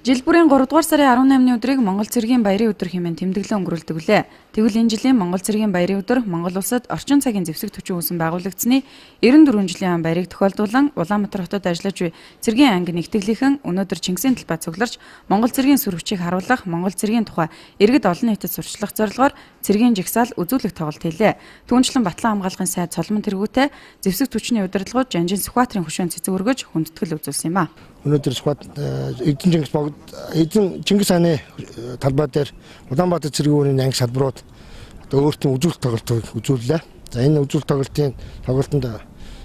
Жил бүрийн 3 дугаар сарын 18-ны өдрийг Монгол цэргийн баярын өдөр хэмээн тэмдэглэн өнгөрүүлдэг лээ. Тэгвэл энэ жилийн Монгол цэргийн баярын өдөр Монгол улсад орчин цагийн зэвсэг түвшин үүсэн байгуулагдсаны 94 жилийн ан баярыг тохиолдуулан Улаанбаатар хотод ажиллаж буй цэргийн анги нэгтгэлийнхэн өнөөдөр Чингисийн талбай цугларч Монгол цэргийн сүр хүчийг харуулах, Монгол цэргийн тухай иргэд олон нийтэд сурчлах зорилгоор цэргийн жагсаал үзүүлэх тоглолт хийлээ. Түүнчлэн Батлан хамгаалахын сайд Соломон тэргүүтэй зэвсэг түвшний удирдлагууд Жанжин Сүхбаатарын хөшөөнд цэцэг өргөж хүндэтгэл үзүүлсэн юм а. Өнөөдөр Сүхбаат Эзэн Чингис богд Эзэн Чингис хааны талбай дээр Улаанбаатар цэргийн үеийн анги салбарууд одоо өөртөө үзүүлэлт тоглолт үзүүллээ. За, энэ үзүүлэлт тоглолтын тоглолтод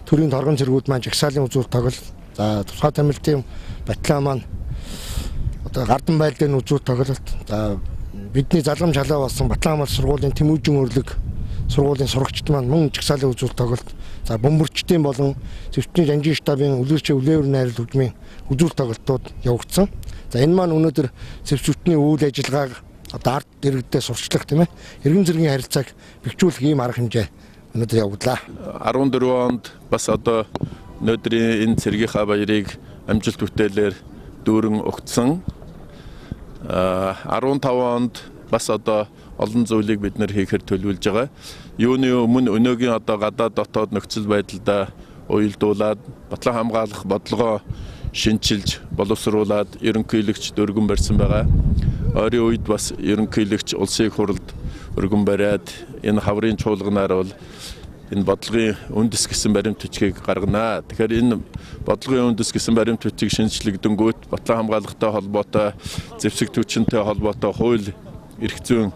төрийн торгон цэргүүд маань жагсаалын үзүүлэлт тоглолт, за, тусгай тамиртын батальон маань одоо гардан байлдын үзүүлэлт тоглолт, за, бидний залгам шалаа болсон Батлан хамгаалах сургуулийн Тэмүүжин өрлөг сургуулийн сурагчид маань мөн жагсаалын үзүүлэлт тоглолт, за, бөмбөрчдийн болон зэвсэгчдийн жанжин штабын үлгэрч үлээвэр найрал хөгжмийн үзүүлэлт тоглолтууд явагдсан. За, энэ маань өнөөдөр зэвсэгчдийн үйл ажиллагааг одоо ард иргэдээ сурчлах, тийм ээ, эргэн цэргийн харилцааг бэхжүүлэх ийм арга хэмжээ өнөөдөр явагдлаа. 14 онд бас одоо өнөөдрийн энэ цэргийнхаа баярыг амжилт бүтээлээр дүүрэн өгсөн. 15 онд бас одоо олон зүйлийг бид нэр хийхээр төлөвлөж байгаа. Юуны өмнө өнөөгийн одоо гадаад дотоод нөхцөл байдлаа уялдуулаад батлан хамгаалах бодлогоо шинчилж боловсруулад ерөнхийлөгч дөргөн барьсан байгаа. Ойрын үед бас ерөнхийлөгч улсын хурлд өргөн бариад энэ хаврын чуулганаар бол энэ бодлогын үндэс гэсэн баримт бичгийг гаргана. Тэгэхээр энэ бодлогын үндэс гэсэн баримт бичиг шинжлэгдэнгүүт батлан хамгаалахтай холбоотой, зэвсэг түвшинтэй холбоотой хууль эрх зүйн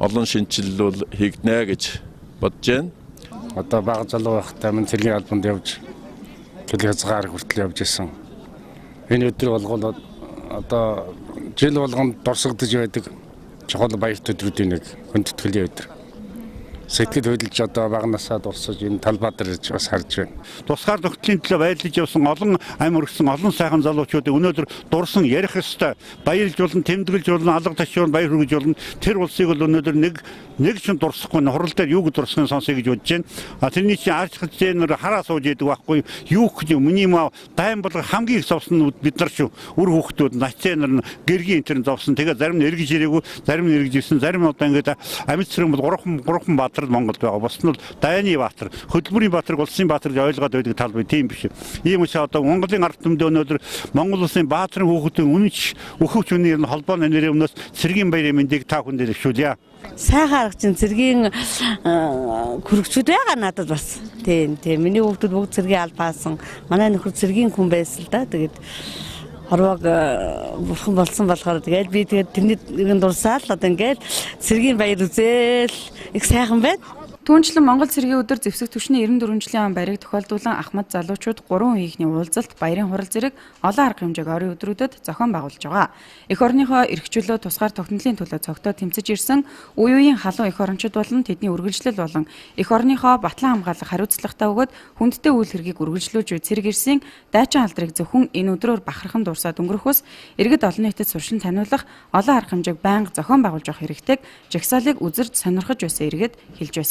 олон шинэчлэл бол хийгдэнэ гэж бодож байна. Одоо бага залуу байхдаа мань цэргийн албанд явж төл хязгаар хүртэл явж исэн. Энэ өдөр болгоно одоо жил болгонд дурсагдаж байдаг чухал баярт өдрүүдийн нэг, хүндэтгэлийн өдөр. Сэтгэл хөдлөж одоо бага насаа дурсаж энэ талбай дээр ирж бас харж байна. Тусгаар тогтнолын төлөө баярлаж явсан, олон ам өргөсөн олон сайхан залуучуудыг өнөөдөр дурсан ярих ёстой. Баярлж болно, тэмдэглэж болно, алга ташуун баяр хүргэж болно. Тэр улсыг бол өнөөдөр нэг нэг ч дурсахгүй, хурал дээр юуг дурсахын сонсъё гэж бодож байна. А тэрний чинь арч хзээнэр хараа сууж идэг байхгүй юу гэж миний маа дайн болго хамгийн их зовсон бид нар шүү. Үр хүүхдүүд нацэнэр гэргийн энэ зовсон. Тэгээ зарим нь эргэж ирээгүй, зарим нь эргэж ирсэн, зарим нь одоо ингээд амьд цэрэн бол гурван баатар Монголд байгаа. Бус нь бол дайны баатар, хөдөлмөрийн баатарыг улсын баатар гэж ойлгоод байдаг тал би тийм биш. Ийм учраас одоо Монголын ард түмэнд өнөөдөр Монгол улсын баатрын хүүхдийн үнэнч өхөвч үнийн холбооны нэрийн өмнөөс цэргийн баярын мэндийг та бүхэнд дэвшүүлье. Сайхан арга чинь цэргийн күрэгчүүд байгаа надад бас. Тийм, тийм. Миний хүүхдүүд бүгд цэргийн албаасан. Манай нөхөр цэргийн хүн байсан л да. Тэгээд хорвоог бурхан болсон болохоор тэгээд би тэгээд тэрний дурсаал одоо ингээд цэргийн баяр үзээл их сайхан байна. Түүнчлэн Монгол цэргийн өдөр зэвсэг түвшний 94 жилийн ан баярыг тохиолдуулан Ахмад залуучууд 3 үеийнхний уулзалт, баярын хурал зэрэг олон арга хэмжээг орын өдрүүдэд зохион байгуулж байгаа. Эх орныхоо эрх чөлөө, тусгаар тогтнолын төлөө цогтоо тэмцэж ирсэн үе үеийн халуун эх орончид болон тэдний үргэлжлэл болон эх орныхоо батлан хамгаалах хариуцлагатай өгөөд хүндтэй үйл хэргийг үргэлжлүүлж буй цэрэг эрсийн дайчин алдрыг зөвхөн энэ өдрөөр бахархан дурсаад өнгөрөхөөс иргэд олон нийтэд сурчлан таниулах олон арга хэмжээг байнга зохион байгуулж явах хэрэгтэйг жагсаалыг үзэрч сонирхож байсан иргэд хэлж байсан.